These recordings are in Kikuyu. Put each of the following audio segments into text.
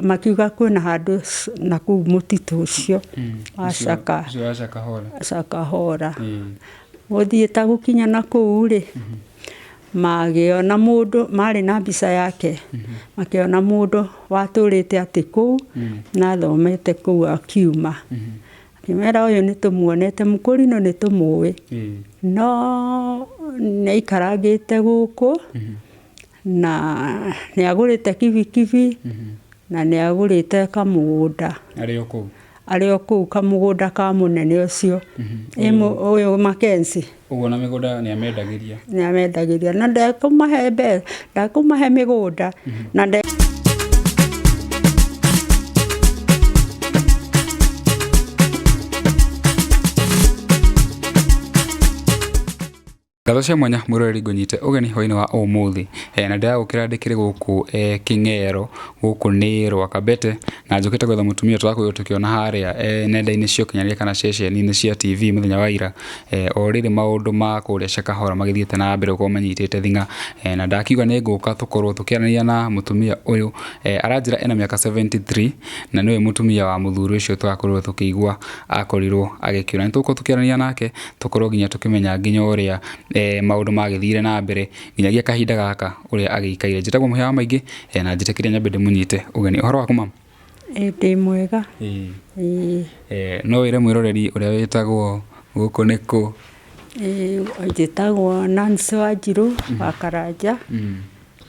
Makiuga kwĩna handũ na kũu mũtitũ ũcio wa Shaka Ũcio wa Shakahola. Shakahola. Gũthiĩ ta gũkinya na kũu rĩ, magĩona mũndũ marĩ na mbica yake, makĩona mũndũ watũrĩte atĩ kũu na athomete kũu akiuma. Akĩmera ũyũ nĩ tũmuonete mũkũrinũ nĩ tũmũĩ, no nĩ aikarangĩte gũkũ na nĩ agũrĩte kibikibi na nĩ agũrĩte kamũgũnda. Arĩ o kũu? Arĩ o kũu kamũgũnda ka mũnene ũcio. Ũyũ Mackenzie. Ũguo ona mĩgũnda nĩ amendagĩria? Nĩ amendagĩria na ndekũmahe mbeca, ndekũmahe mĩgũnda na nde Ngatho cia mwanya mwĩroreri ngũnyite ũgeni hwainĩ wa ũmũthĩ e, na ndĩragũkĩra ndĩkĩrĩ gũkũ e, Kĩng'ero gũkũ nĩ Rwakabete na njũkĩte gwetha mũtumia tũrakorirwo tũkĩona harĩa e, nenda-inĩ cia ũkinyanĩria kana ceceni-inĩ cia TV mũthenya wa ira e, o rĩrĩ maũndũ ma kũrĩa Shakahola magĩthiĩte na mbere gũkorwo manyitĩte thing'a e, na ndakiuga nĩ ngũka tũkorwo tũkĩaranĩria na mũtumia ũyũ e, aranjĩra ena mĩaka 73 na nĩwe mũtumia wa mũthuri ũcio tũrakorirwo tũkĩigua akorirwo agĩkĩũra. Nĩ tũgũkorwo tũkĩaranĩria nake tũkorwo nginya tũkĩmenya nginya ũrĩa eh, maũndũ magĩthire na mbere nginyagia kahinda gaka ũrĩa agĩikaire. Njĩtagwo Mũhĩa wa Maingĩ eh, na njĩtĩkĩria nyambe ndĩmũnyite ũgeni. Ũhoro waku mama? Ĩ ndĩ mwega. Ĩĩ. Eh, no wĩre mwĩroreri ũrĩa wĩtagwo gũkũ nĩ kũ? Ĩĩ njĩtagwo Nancy Wanjirũ wa Karanja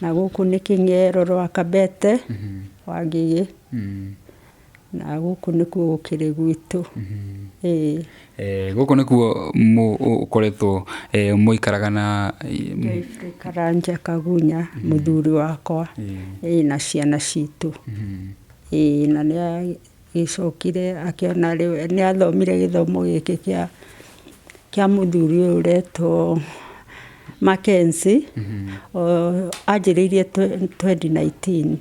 na gũkũ nĩ Kĩng'ero rwa Kabete wa Ngigĩ. Na gũkũ nĩkuo gũkĩrĩ gwitũ. Ĩĩ. Eh, gũkũ nĩkuo ũkoretwo eh, mũikaraga na Geoffrey Karanja Kagunya mũthuri wakwa. Ĩĩ na ciana citũ. Ĩĩ na nĩ agĩcokire akĩona rĩu nĩ athomire gĩthomo gĩkĩ kĩa kĩa mũthuri ũyũ ũretwo Mackenzie. Anjĩrĩirie 2019.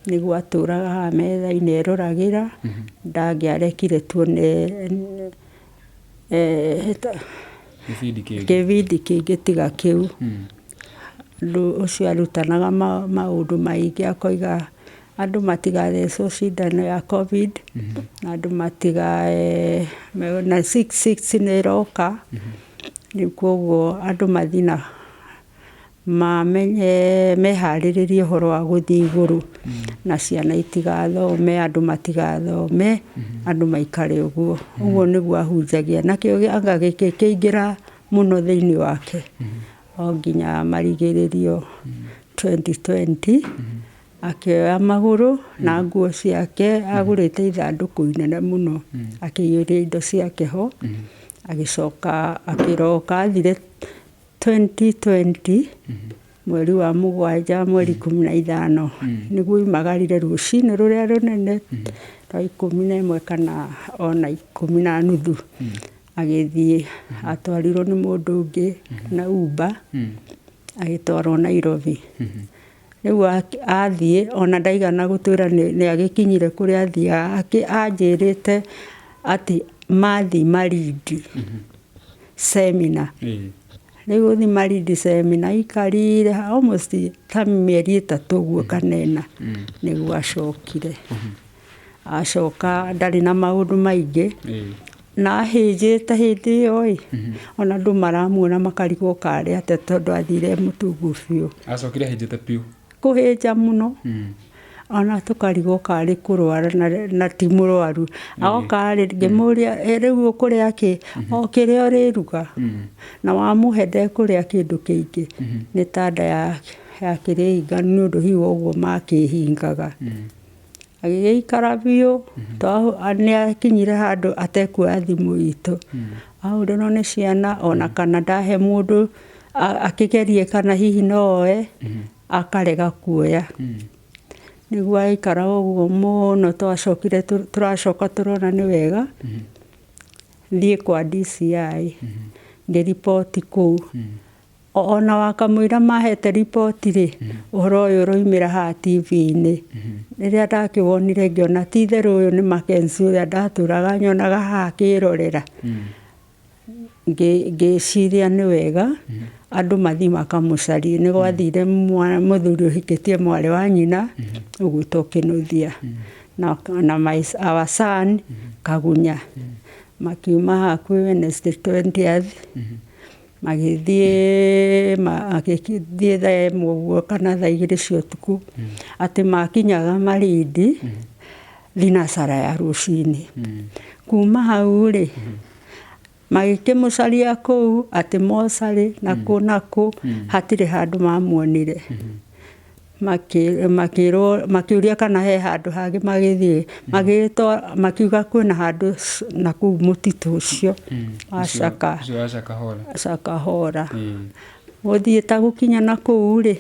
Nĩguo atũraga haha metha-inĩ eroragĩra, ndangĩarekire tuone kĩbindi kĩngĩ tiga kĩu. Ũndũ ũcio arutanaga maũndũ maingĩ akoiga andũ matigathecwo cindano ya Covid, na andũ matiga na 6-6 nĩ ĩroka, rĩu koguo andũ mathiĩ na Mamenye meharĩrĩrie ũhoro wa gũthiĩ igũrũ, na ciana itigathome, andũ matigathome, andũ maikare ũguo. Ũguo nĩguo ahunjagia, nakĩo anga gĩkĩingĩra mũno thĩiniĩ wake, o nginya marigĩrĩrio 2020, akĩoya magũrũ na nguo ciake, agũrĩte ithandũkũ inene mũno, akĩiyũria indo ciake ho, agĩcoka akĩroka athire 2020 mweri wa mũgwanja mweri 15 nĩguo oimagarire rũcinĩ rũrĩa rũnene rwa 11 kana ona 10:30 agĩthiĩ atwarirwo nĩ mũndũ ũngĩ na Uber agĩtwarwo Nairobi. Rĩu athiĩ ona ndaigana gũtwĩra nĩ agĩkinyire kũrĩa athiaga anjĩrĩte atĩ mathiĩ Malindi seminar. Rĩu gũthiĩ Malindi seminar aikarire almost ta mĩeri 3 ũguo kana 4 nĩguo acokire. Acoka ndarĩ na maũndũ maingĩ na ahĩnjĩte hĩndĩ ĩyo ĩ, ona andũ maramuona makarigwo karĩ atĩa tondũ athire e mũtungu biũ. Acokire ahĩnjĩte biũ? Kũhĩnja mũno. Ona tũkarigwo karĩ kũrwara na ti mũrwaru. Oka rĩ, ngĩmũria rĩu ũkũrĩa kĩ? O kĩrĩa ũrĩruga. Na wamũhe ndekũrĩa kĩndũ kĩingĩ. Nĩ ta nda yakĩrĩ hinganu nĩ ũndũ hihi wa ũguo makĩhingaga. Agĩgĩikara biũ, nĩ akinyire handũ atekuoya thimũ itũ. Ahũrĩrwo nĩ ciana ona kana ndahe mũndũ akĩgerie kana hihi no oe, akarega kuoya. Nĩguo aikara ũguo mũno twacokire tũracoka tũrona nĩ wega thiĩ kwa DCI ngĩriboti kũu. Ona wakamũira mahete riboti rĩ, ũhoro ũyũ ũroimĩra haha TV-inĩ. Rĩrĩa ndakĩwonire ngĩona ti itherũ ũyũ nĩ Mackenzie ũrĩa ndatũraga nyonaga haha akĩrorera. Ngĩciria nĩ wega. Andũ mathiĩ makamũcarie. Nĩ gwathire mũthuri ũhikĩtie mwarĩ wa nyina ũgwĩtwo Kĩnuthia na my, our son Kagunya. Makiuma hakuhĩ Wednesday 20th, magĩthiĩ agĩthiĩ 1:00 ũguo kana 2:00 cia ũtukũ, atĩ makinyaga Malindi thinacara ya rũcinĩ. Kuma hau rĩ, magĩkĩmũcaria kũu atĩ mocarĩ na kũ na kũ, hatirĩ handũ mamuonire. Makĩrwo, makĩũria kana he handũ hangĩ magĩthiĩ, magĩtwa, makiuga kwĩna handũ na kũu mũtitũ ũcio wa Shaka, Ũcio wa Shakahola. Shakahola. Gũthiĩ ta gũkinya na kũu rĩ,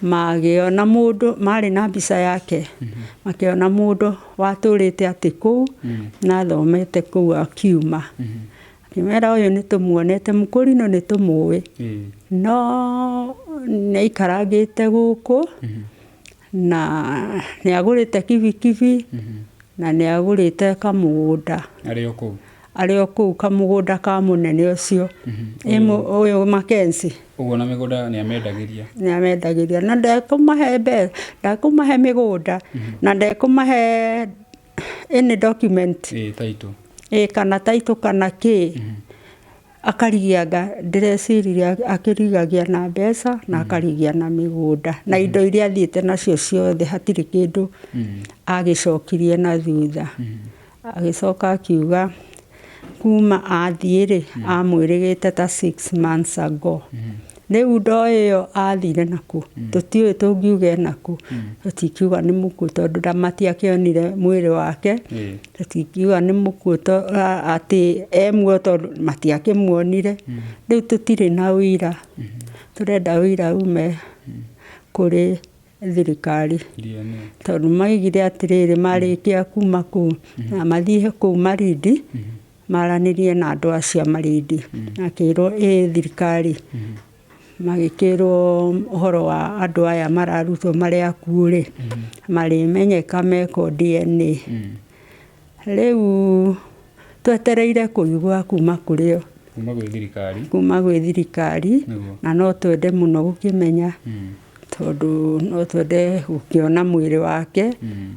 magĩona mũndũ marĩ na mbica yake, makĩona mũndũ watũrĩte atĩ kũu na athomete kũu akiuma. Akĩmera ũyũ nĩ tũmuonete, mũkũrinũ nĩ tũmũĩ, no nĩ aikarangĩte gũkũ na nĩ agũrĩte kibikibi na nĩ agũrĩte kamũgũnda. Arĩ o kũu. Arĩ o kũu kamũgũnda ka mũnene ũcio ũyũ Mackenzie. Ũguo na mĩgũnda nĩ amendagĩria. Nĩ amendagĩria na ndekũmahe mbeca, ndekũmahe mĩgũnda na ndekũmahe any document. Ĩĩ, title. Ĩ kana title kana kĩ. Akarigianga, ndĩreciririe akĩrigagia na mbeca na akarigia na mĩgũnda na indo iria athiĩte nacio ciothe, hatirĩ kĩndũ agĩcokirie na thutha. Agĩcoka akiuga kuma athiĩ rĩ, amwĩrĩgĩte ta 6 months ago. Rĩu ndo ĩyo athire nakũ tũtiũĩ, tũngiuga enakũ tũtingiuga nĩ mũkuũ tondũ matiakĩonire mwĩrĩ wake. Tũtingiuga nĩ mũkuũ atĩ e muoyo tondũ matiakĩmuonire. Rĩu tũtirĩ na ũira, tũrenda ũira ume kũrĩ thirikari. DNA. Tondũ maigire atĩrĩrĩ, marĩkia kuma kũu na mathiĩ kũu Malindi maranĩrie na andũ acio a Malindi, akĩrwo ĩ thirikari, magĩkĩrwo ũhoro wa andũ aya mararutwo marĩ akuũ rĩ, marĩmenyeka mekwo DNA. Rĩu twetereire kũigua kuma kũrĩ o. Kuma gwĩ thirikari. Kuma gwĩ thirikari. Na no twende mũno gũkĩmenya tondũ no twende gũkĩona mwĩrĩ wake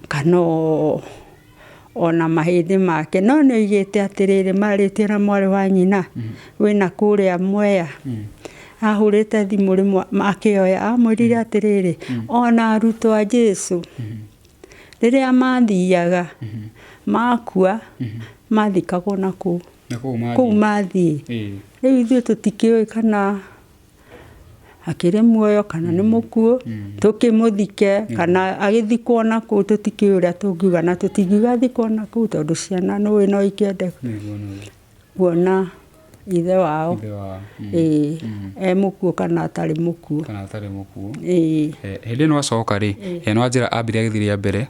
kana ona mahĩndĩ make. No nĩ oigĩte atĩrĩrĩ, marĩtie na mwarĩ wa nyina wĩna kũrĩa Mwea, ahũrĩte thimũ rĩmwe akĩoya, amwĩrire atĩrĩrĩ, ona arutwo a Jesu rĩrĩa mathiaga makua mathikagwo na kũu. Na kũu mathiĩ. Kũu mathiĩ. Rĩu ithuĩ tũtikĩũĩ kana akĩrĩ muoyo kana nĩ mũkuũ, tũkĩmũthike kana agĩthikwo na kũu, tũtikĩũĩ ũrĩa tũngiuga, na tũtingiuga athikwo na kũu tondũ ciana nĩũĩ no ikĩende kuona ithe wao. Ithe wao. Ĩĩ, e mũkuũ kana atarĩ mũkuũ. Kana atarĩ mũkuũ. Ĩĩ. Hĩndĩ ĩno acoka rĩ, no anjĩra ambire agĩthiĩ rĩa mbere,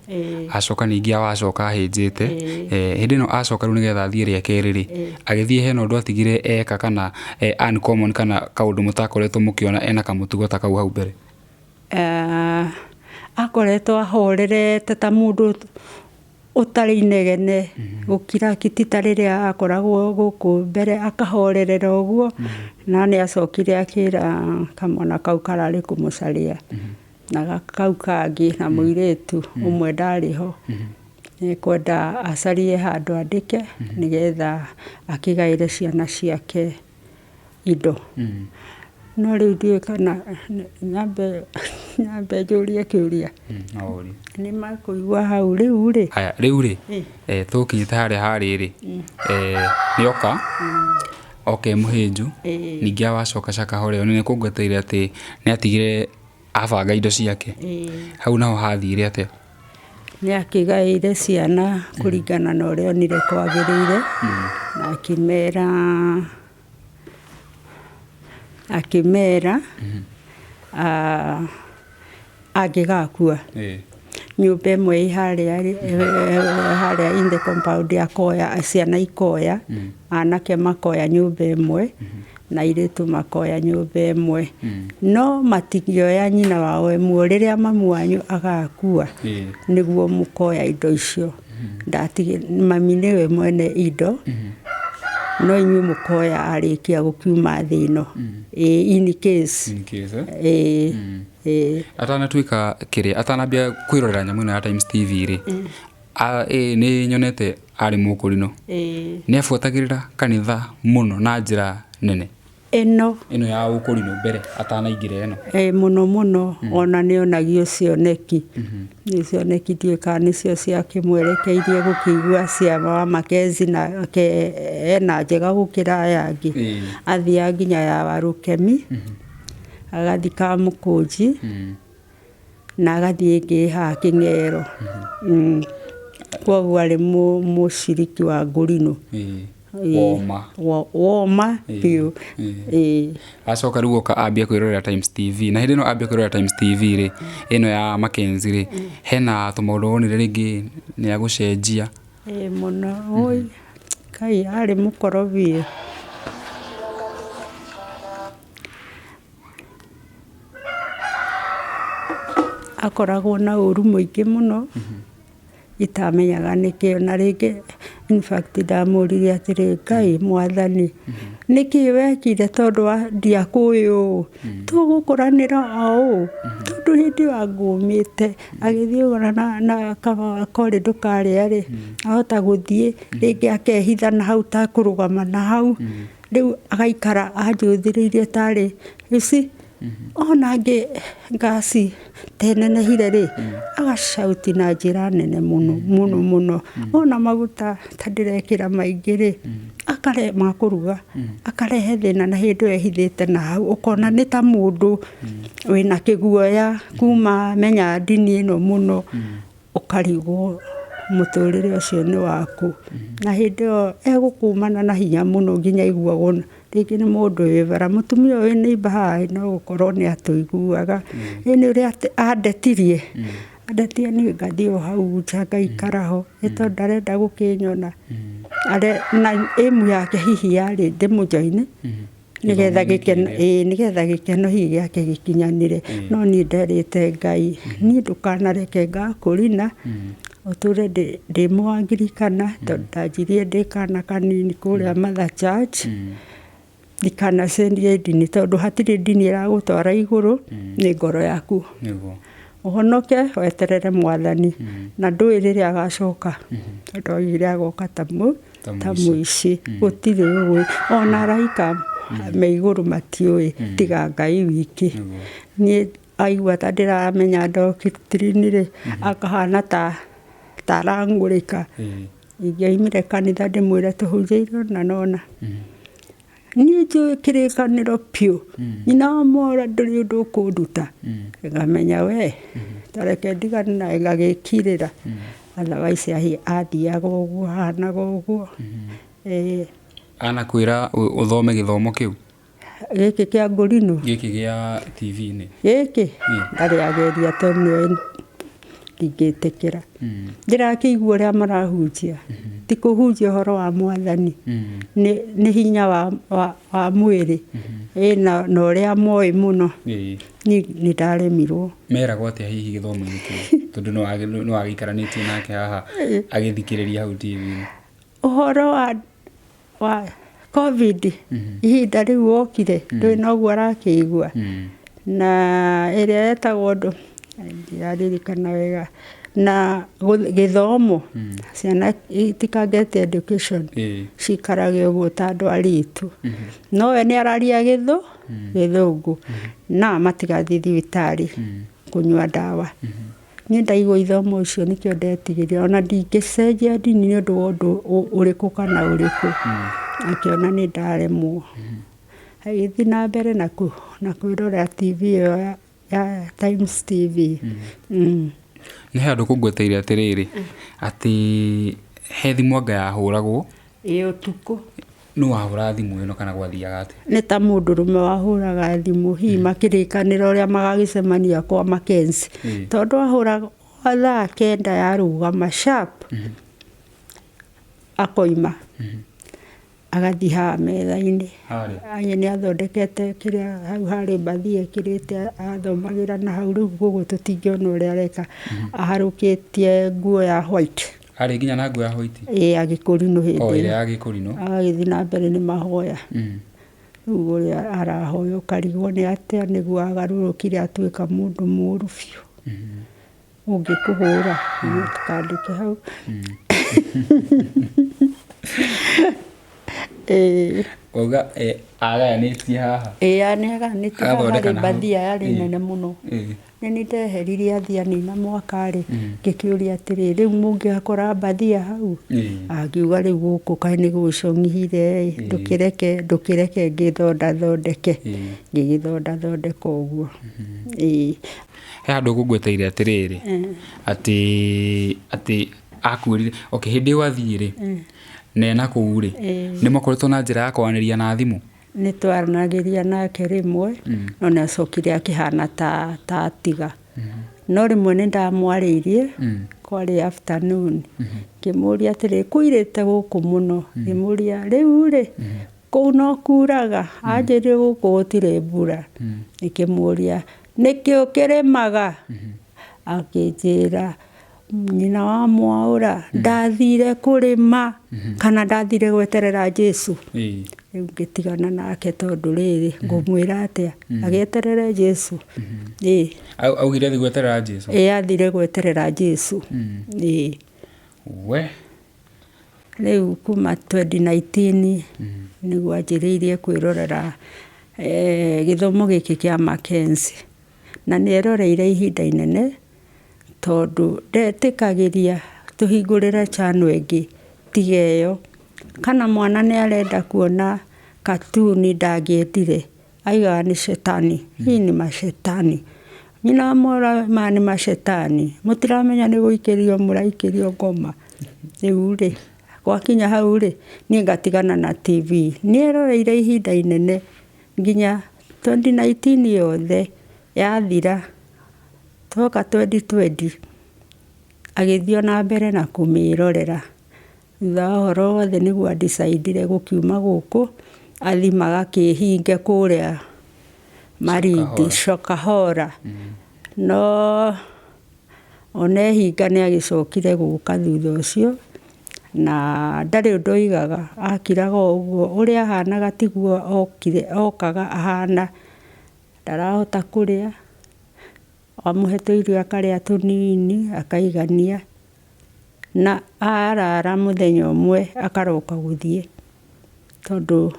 acoka ningĩ awacoka ahĩnjĩte. Hĩndĩ ĩno acoka rĩu nĩgetha athiĩ rĩa kerĩ rĩ, agĩthiĩ hena ũndũ atigire eka kana uncommon kana kaũndũ mũtakoretwo mũkĩona ena kamũtugo ta kau hau mbere? Akoretwo ahorerete ta mũndũ ũtarĩ inegene, gũkira ti ta rĩrĩa akoragwo gũkũ mbere akahorerera ũguo. Na nĩ acokire akĩra kamwana kau kararĩ kũmũcaria na kau kangĩ na mũirĩtu ũmwe ndarĩ ho, nĩekwenda acarie handũ andĩke nĩgetha akĩgaĩre ciana ciake indo. No rĩu ndiũĩ kana nyambe njũrie kĩũria. No ũrie. Nĩ makũigua hau rĩu rĩ. Haya, rĩu rĩ, tũkinyĩte harĩa harĩ rĩ, nĩ oka oka e mũhĩnju, ningĩ awacoka Shakahola ĩyo nĩ kũngweteire atĩ nĩ atigire abanga indo ciake. Hau naho hathire atĩa? Nĩ akĩgaĩire ciana kũringana na ũrĩa onire kwagĩrĩire, na akĩmera angĩgakua, nyũmba ĩmwe ĩ harĩa in the compound akoya, ciana ikoya, anake makoya nyũmba ĩmwe na airĩtu makoya nyũmba ĩmwe, no matingĩoya nyina wao e muoyo. Rĩrĩa mamu wanyu agakua nĩguo mũkoya indo icio. Ndatigire mami nĩwe mwene indo. No inyuĩ mũkoya arĩkia gũkiuma thĩ ĩno. Ĩĩ, in case. In case, eh? Ĩĩ, ĩĩ. Atanatuĩka kĩrĩa, atanambia kwĩrorera nyamũ ĩno ya Times TV rĩ, nĩ nyonete arĩ mũkũrinũ. Ĩĩ. Nĩ abuatagĩrĩra kanitha mũno na njĩra nene. Ĩno. Ĩno ya ũkũrinũ mbere atanaingĩra ĩno. Ĩĩ, mũno mũno. Ona nĩ onagio cioneki. Nĩ cioneki ndiũĩ kana nĩcio ciakĩmwerekeirie gũkĩigua cia wa Mackenzie nake ena njega gũkĩra aya angĩ. Athiaga nginya ya Warũkemi, agathiĩ Kamũkũnji, na agathiĩ ĩngĩ haha Kĩng'ero. Koguo arĩ mũciriki wa ngũrinũ. Woma. Woma biũ. Ĩĩ. Acoka rĩu oka ambia kwĩrorera Times TV. Na hĩndĩ ĩno ambia kwĩrorera Times TV rĩ, ĩno ya Mackenzie rĩ, hena tũmaũndũ wonire rĩngĩ nĩ agũcenjia. Ĩĩ mũno. Ũi, Ngai arĩ mũkorobi. Akoragwo na ũru mũingĩ mũno, itamenyaga nĩkĩ. Na rĩngĩ in fact ndamũririe atĩrĩ, Ngai mwathani, nĩkĩ wekire tondũ ndiakũĩ ũũ? Tũgũkũranĩra o ũũ? Tondũ hĩndĩ ĩyo angũmĩte, agĩthiĩ ũguo na korĩndũ karĩa rĩ, ahota gũthiĩ rĩngĩ akehitha na hau takũrũgama na hau. Rĩu agaikara anjũthĩrĩirie tarĩ, you see? Ona angĩ ngasi tenenehire rĩ, agacauti na njĩra nene mũno mũno mũno. Ona maguta ta ndĩrekĩra maingĩ rĩ, akare ma kũruga, akarehe thĩna na hĩndĩ ĩyo ehithĩte na hau, ũkona nĩ ta mũndũ wĩna kĩguoya kuma menya ndini ĩno mũno, ũkarigwo mũtũrĩre ũcio nĩ waku. Na hĩndĩ ĩyo egũkũmana na hinya mũno nginya aiguagwo rĩngĩ nĩ mũndũ wĩ bara. Mũtumia ũyũ wĩ neighbour haha no gũkorwo nĩ atũiguaga. Ĩ nĩ ũrĩa andetirie, andetie niĩ ngathiĩ o hau nja ngaikara ho, nĩ tondũ ndarenda gũkĩnyona. Na aim yake hihi yarĩ ndĩmũjoine, nĩgetha gĩkeno, ĩĩ, nĩgetha gĩkeno hihi gĩake gĩkinyanĩre. No niĩ nderĩte Ngai, niĩ ndũkanareke ngakũrina, ũtũre ndĩ mũangirikana, tondũ ndanjirie ndĩ kana kanini kũrĩa Mother Church. Ndikanacenjie ndini tondũ hatirĩ ndini ĩragũtwara igũrũ, nĩ ngoro yaku. Ũhonoke weterere mwathani, na ndũĩ rĩrĩa agacoka, tondũ oigire agoka ta mũici. Gũtirĩ ũĩ, ona araika me igũrũ matiũĩ, tiga Ngai wiki. Niĩ aigua ta ndĩramenya doctrine rĩ, akahana ta arang'ũrĩka. Ingĩoimire kanitha ndĩmwĩre tũhunjĩirio ũna na ũna. Niĩ njũĩ kĩrĩkanĩro biũ, nyina wa mora ndũrĩ ũndũ ũkũnduta. Ngamenya we, ta reke ndigane nawe ngagĩkirĩra. Otherwise athiaga ũguo, ahanaga ũguo. Anakwĩra ũthome gĩthomo kĩu? Gĩkĩ kĩa ngũrinũ? Gĩkĩ gĩa TV-inĩ. Gĩkĩ? Ndarĩ ageria tondũ nĩoĩ ndingĩtĩkĩra. Ndĩrakĩigua ũrĩa marahunjia. Ti kũhunjia ũhoro wa mwathani. Nĩ hinya wa mwĩrĩ. Ĩ na ũrĩa moĩ mũno. Niĩ nĩ ndaremirwo. Meragwo atĩa hihi gĩthomo-inĩ kĩu? Tondũ nĩ wagĩikaranĩtie nake haha agĩthikĩrĩria hau TV-inĩ. Ũhoro wa COVID, ihinda rĩu wokire, ndũĩ noguo arakĩigua. Na ĩrĩa yetagwo ũndũ, ndiraririkana wega. Na gĩthomo, ciana itikangete education, cikarage ũguo ta andũ aritũ. No we nĩ araria gĩthũngũ, na matigathiĩ thibitarĩ kũnyua ndawa. Niĩ ndaigua ithomo icio nĩkĩo ndetigĩrire, ona ndingĩcenjia ndini nĩ ũndũ wa ũndũ ũrĩkũ kana ũrĩkũ. Akĩona nĩ ndaremwo. Agĩthiĩ na mbere na kwĩrorera TV ĩyo ya Times TV. Nĩ handũ kũngweteire atĩrĩrĩ, atĩ he thimũ anga yahũragwo. Ĩ ũtukũ. Nũ wahũraga thimũ ĩno kana gwathiaga atĩa? Nĩ ta mũndũrũme wahũraga thimũ, hihi makĩrĩkanĩra ũrĩa magagĩcemania kwa Mackenzie. Tondũ ahũraga thaa 9 yarũgama sharp, akoima. Agathiĩ haha metha-inĩ. Harĩa? Nĩ athondekete kĩrĩa hau harĩ mbathi ekĩrĩte, athomagĩra na hau rĩu koguo tũtingĩona ũrĩa areka. Aharũkĩtie nguo ya white. Arĩ nginya na nguo ya white? Ĩĩ, agĩkũrinũ hĩndĩ O ĩrĩa ĩyo. ya gĩkũrinũ. Agagĩthiĩ na mbere nĩ mahoya. Rĩu ũrĩa arahoya ũkarigwo nĩ atĩa nĩguo agarũrũkire atuĩka mũndũ mũũru biũ. Ũngĩkũhũra, ndũkandĩke hau. Ĩĩ. Wauga agayanĩtie haha? Ĩĩ nĩagayanĩtie haha Agathondeka harĩ na hau. mbathia yarĩ nene mũno. Nĩ niĩ ndeheririe athiani na mwaka rĩ, ngĩkĩũria atĩrĩ, rĩu mũngĩgakora mbathia hau? Angiuga rĩu gũkũ kaĩ nĩ gũcong'ihire ĩ, ndũkĩreke ndũkĩreke ngĩthondathondeke. Ngĩgĩthondathondeka ũguo. Ĩĩ. He handũ ũkũngweteire atĩrĩrĩ, atĩ atĩ akwĩrire, okay, hĩndĩ ĩyo athiĩ rĩ, na ena kũu rĩ, nĩ makoretwo na njĩra ya kwaranĩria na thimũ? Nĩ twaranagĩria nake rĩmwe, no nĩ acokire akĩhana ta ta atiga. No rĩmwe nĩ ndamwarĩirie, kwarĩ afternoon, ngĩmũria atĩrĩ, kũirĩte gũkũ mũno, ngĩmũria rĩu rĩ, kũu no kuraga? Anjĩrire gũkũ gũtirĩ mbura. Ngĩkĩmũria nĩkĩ ũkĩrĩmaga? Akĩnjĩra nyina wa mwaũra ndathire kũrĩma kana ndathire gweterera Jesu. Rĩu ngĩtigana nake tondũ rĩrĩ ngũmwĩra atĩa, agĩeterere Jesu. Ĩĩ. Augire athiĩ gweterera Jesu? Ĩĩ athire gweterera Jesu. Ĩĩ. We. Rĩu kuma 2019 nĩguo anjĩrĩirie kwĩrorera gĩthomo gĩkĩ kĩa Mackenzie. Na nĩ eroreire ihinda inene tondũ ndetĩkagĩria tũhingũrĩre channel ĩngĩ tiga ĩyo. Kana mwana nĩ arenda kuona katuni ndangĩendire, aigaga nĩ shetani, hii ni mashetani. Nyina wa mwana maya nĩ macetani, mũtiramenya nĩ gũikĩrio mũraikĩrio ngoma. Rĩu rĩ, gwakinya hau rĩ, niĩ ngatigana na TV. Nĩ eroreire ihinda inene nginya 2019 yothe yathira, twoka 2020 agĩthiĩ ona mbere na kũmĩrorera. Thutha wa ũhoro wothe nĩguo a decide gũkiuma gũkũ athiĩ magakĩhinge kũrĩa Malindi Shakahola. No ona ehinga nĩ agĩcokire gũka thutha ũcio na ndarĩ ũndũ oigaga, akiraga o ũguo, ũrĩa ahanaga tiguo okire okaga ahana, ndarahota kũrĩa, wamũhe tũirio akarĩa tũnini akaigania, na arara mũthenya ũmwe akaroka gũthiĩ tondũ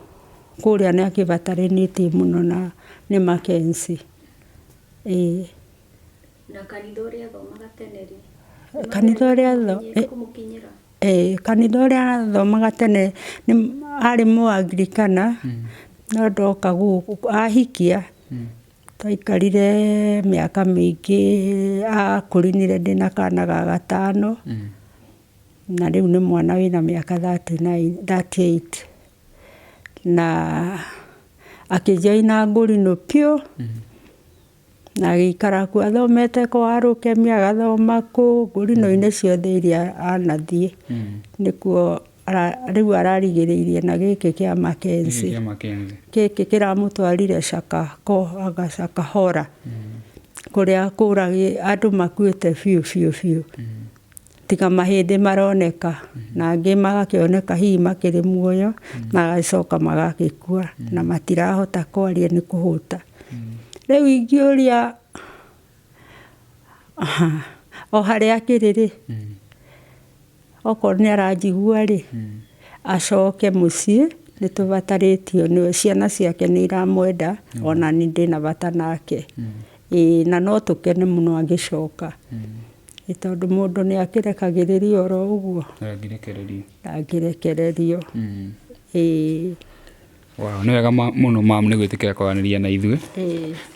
kũrĩa nĩ akĩbataranĩtie mũno na nĩ Mackenzie. Ĩĩ. Na kanitha ũrĩa athomaga tene rĩ? Kanitha ũrĩa Kũmũkinyĩra? Ĩĩ, kanitha ũrĩa athomaga tene nĩ arĩ Mũangirikana, no ndoka gũkũ ahikia, twaikarire mĩaka mĩingĩ, akũrinire ndĩna kana ga gatano, na rĩu nĩ mwana wĩna mĩaka 39, 38. Na akĩjoina ngũrinũ piũ, na agĩikara kuo athomete kwa Rũkemi, agathoma kũ ngũrinũ-inĩ ciothe iria anathiĩ, nĩkuo rĩu ararigĩrĩirie na gĩkĩ kĩa Mackenzie. Gĩkĩ kĩa Mackenzie. Gĩkĩ kĩramũtwarire Shakahola, kũrĩa kũragĩ andũ makuĩte biũ biũ biũ, tiga mahĩndĩ maroneka, na angĩ magakĩoneka hihi makĩrĩ muoyo, magacoka magagĩkua na matirahota kwaria nĩ kũhũta. Rĩu ingĩũria o harĩa akĩrĩ rĩ, okorwo nĩ aranjigua rĩ, acoke mũciĩ, nĩ tũbatarĩtio nĩwe, ciana ciake nĩ iramwenda, ona niĩ ndĩna bata nake. Ĩĩ na no tũkene mũno angĩcoka. Ĩ tondũ mũndũ nĩ akĩrekagĩrĩrio oro ũguo. Ndangĩrekererio. Ndangĩrekererio. Ĩĩ. Wow, nĩ wega mũno mamu nĩ gwĩtĩkĩra kwaranĩria na ithuĩ.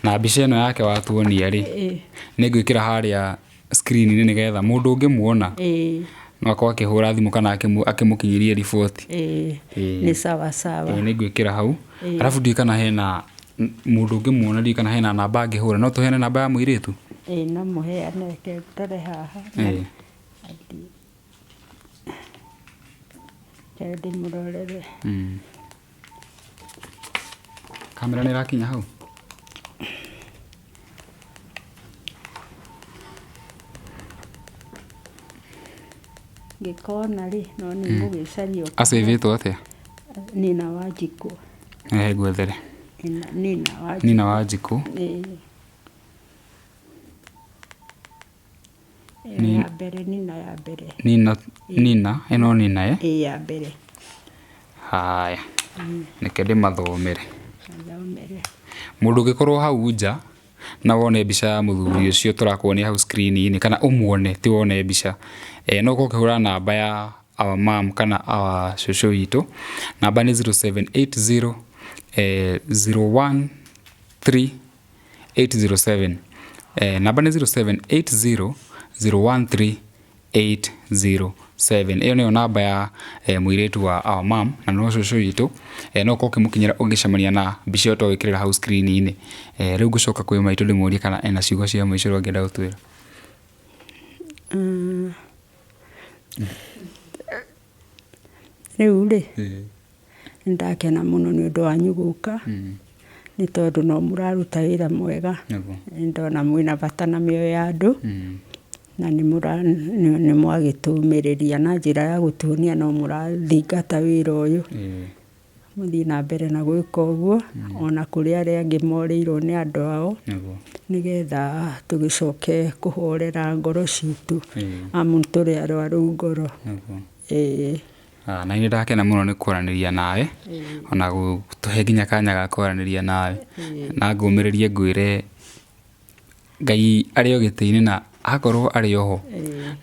Na mbica ĩno yake watuonia rĩ, nĩ ngwĩkĩra harĩa screen-inĩ nĩgetha mũndũ ũngĩmuona no akorwo akĩhũra thimũ kana akĩmũkinyĩrie riboti. Nĩ sawa sawa. Ĩĩ nĩ ngwĩkĩra hau. Arabu ndiũĩ kana hena mũndũ ũngĩmuona, ndiũĩ kana hena namba angĩhũra, no tũheane namba ya mũirĩtu? Ĩĩ no mũheane, reke ndore haha. Reke ndĩmũrorere. Kamera nĩ ĩrakinya hau? Ngĩkona rĩ, no nĩ ngũgĩcaria ũkona. Acĩvĩtwo atĩa? Nina Wanjikũ. Rehe ngwethere. Nina Wanjikũ. Nina Wanjikũ. Ĩĩ. Ĩyo ya mbere, Nina ya mbere. Nina, Nina, ĩno Nina eh? Ĩĩ ya mbere. Haya, reke ndĩmathomere. Mathomere. Mũndũ ũngĩkorwo hau nja na wone mbica ya mũthuri ũcio tũrakuonia hau screen-inĩ kana ũmuone ti wone mbica, no ũkorwo ũkĩhũra namba ya our mum kana our cũcũ witũ, namba nĩ 0780 013 807. Namba nĩ 0780 013 807. Ĩyo nĩyo namba ya mũirĩtu wa our mum na no cũcũ witũ. No ũkorwo ũkĩmũkinyĩra ũngĩcemania na mbica ĩyo twagwĩkĩrĩra hau screen-inĩ. Rĩu ngũcoka kwĩ maitũ ndĩmũrie kana ena ciugo cia mũico angĩenda gũtwĩra. Rĩu rĩ, nĩ ndakena mũno nĩ ũndũ wanyu gũka, nĩ tondũ no mũraruta wĩra mwega. Nĩ ndona mwĩna bata na mĩoyo ya andũ, na nĩ mwagĩtũmĩrĩria na njĩra ya gũtuonia no mũrathingata wĩra ũyũ. Mũthiĩ na mbere na gwĩka ũguo, ona kũrĩ arĩa angĩ morĩirwo nĩ andũ ao, nĩgetha tũgĩcoke kũhorera ngoro citũ, amu tũrĩ arwaru ngoro. Ĩĩ. Na nĩ ndakena mũno nĩ kwaranĩria nawe, ona gũtũhe nginya kanya ga kwaranĩria nawe, na ngũmĩrĩrie ngwĩre Ngai arĩ o gĩtĩ-inĩ na akorwo arĩ oho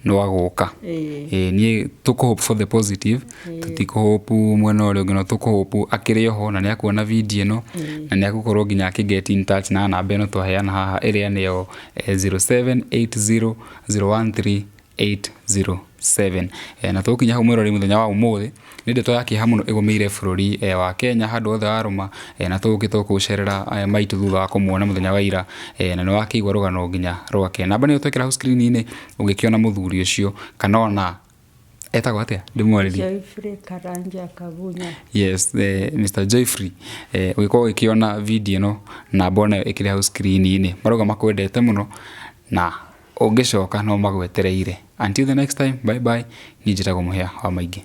no agũka. Ĩĩ niĩ tũkũ hope for the positive, tũtikũ hope mwena ũrĩa ũngĩ, no tũkũ hope akĩrĩ oho na nĩ akuona video ĩno na nĩ agũkorwo nginya akĩ get in touch na namba ĩno twaheana haha ĩrĩa nĩyo 0780 013 807. Na tũgũkinya hau mwĩroreri mũthenya wa ũmũthĩ nĩ ndeto ya kĩeha mũno ĩgũmĩire bũrũri wa Kenya handũ hothe warũma, na tũgũkĩte gũkũcerera maitũ thutha wa kũmuona mũthenya wa ira, na nĩ wakĩigua rũgano nginya rwake. Namba nĩyo twekĩra hau screen-inĩ ũngĩkĩona mũthuri ũcio kana ona etagwo atĩa ndĩmwarĩrie? Geoffrey Karanja Kagunya. Yes, Mr. Geoffrey, ũngĩkorwo ũgĩkĩona video ĩno namba onayo ĩkĩrĩ hau screen-inĩ, marauga makwendete mũno na ũngĩcoka no magwetereire. Until the next time, bye bye. Niĩ njĩtagwo Mũhĩa wa Maingĩ.